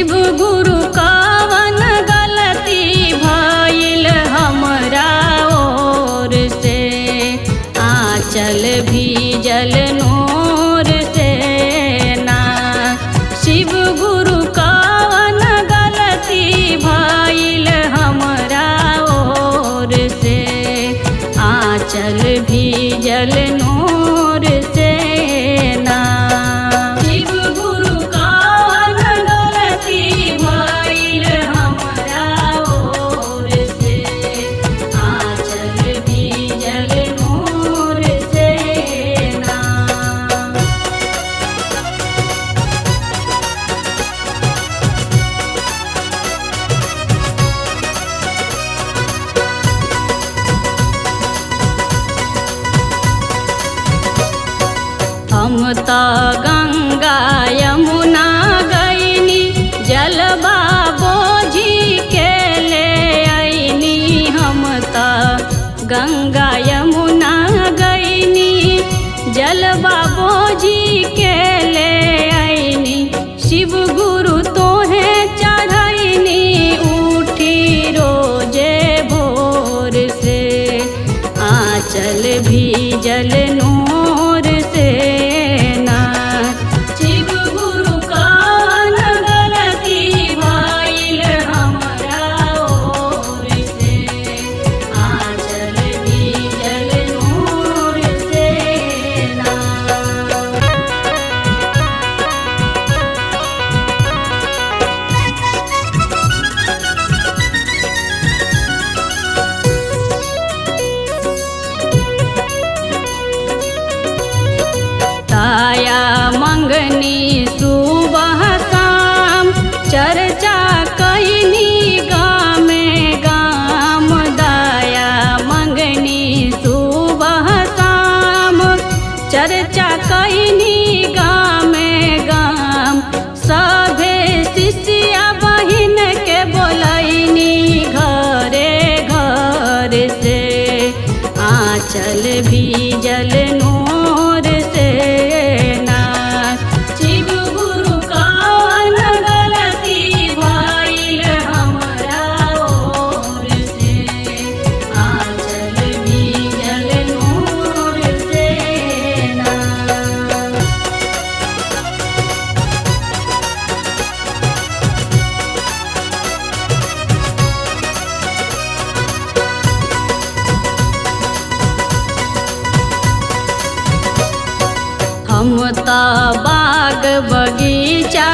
शिव गुरु कवन गलती भइल हमरा ओर से, आँचल भीजल नोर से ना। शिव गुरु कवन गलती भइल हमरा ओर से, आँचल भीजल नोर से ना। शिव गुरु कवन गलती भइल हमरा ओर से, आँचल भीजल नोर से ना। हम त गंगा यमुना गईनी, जलवा बोझी के ले आईनी। हम त गंगा यमुना गईनी, जलवा बोझी के ले आईनी। शिव गुरु तोहे चढ़ैनी, उठी रोजे भोर से, आँचल भीजल नोर से ना। शिव गुरु कवन गलती भइल हमरा ओर से, आँचल भीजल नोर से ना। ताया मंगनी सुबह शाम, चर्चा कईनी गामे गाम। दाया मंगनी सुबह शाम, चर्चा कईनी गामे गाम। सभे शिष्या बहिन के बोलैनी घरे घर से, आँचल भीजल नोर से ना। शिव गुरु कवन गलती भइल हमरा ओर से, आँचल भीजल नोर से ना। हम त बाग बगीचा